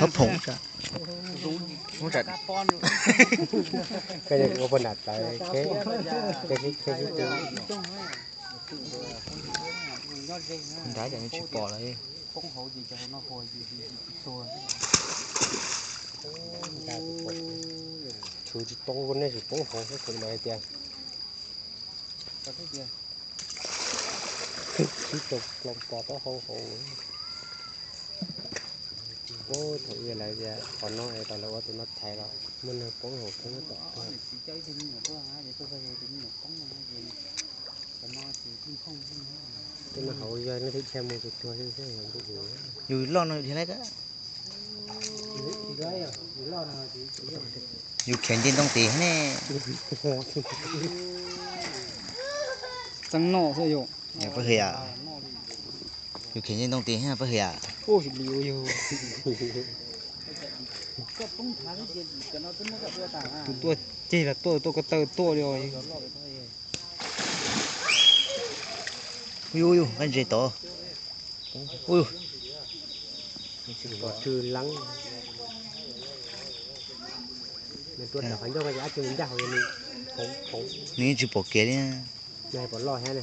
Thab phoom. Koj ua puag nram plawv, koj sib, koj sib tw. Nrad cas nws tsis pom lawm. Tshwm tsis tau nej tsis poob hauv xwb, thaum lawv hais tias sib tau ploos pos taub hau hauv. Thaum ub lawv tias qhov no es tau lawv ua tus no thaiv los muaj neeg poob hauv thoob tom tuag. Tej no hauv yog leej twg dhia mus ces tuag xwb xwb ntuj ub. Yus loj no yus dhia laib kab. Yus khiav nce ntoo tis ne. Txeeb noj xwb yom. Pab hwm yom. Yus khiav nce ntoo tis pab hwm yom. Tuaj ceg los tuaj, tuaj ko taw tuaj li os. Ui ui, nqaij ntses tod. Ui. Tsis pom tsw leeb. Nws tuaj rau qhov ncauj ko ces dab tsi mus ncaj hauv nws phoov phoov. Nws yeej tsis pom kev li. Nws pom loj thiab ne.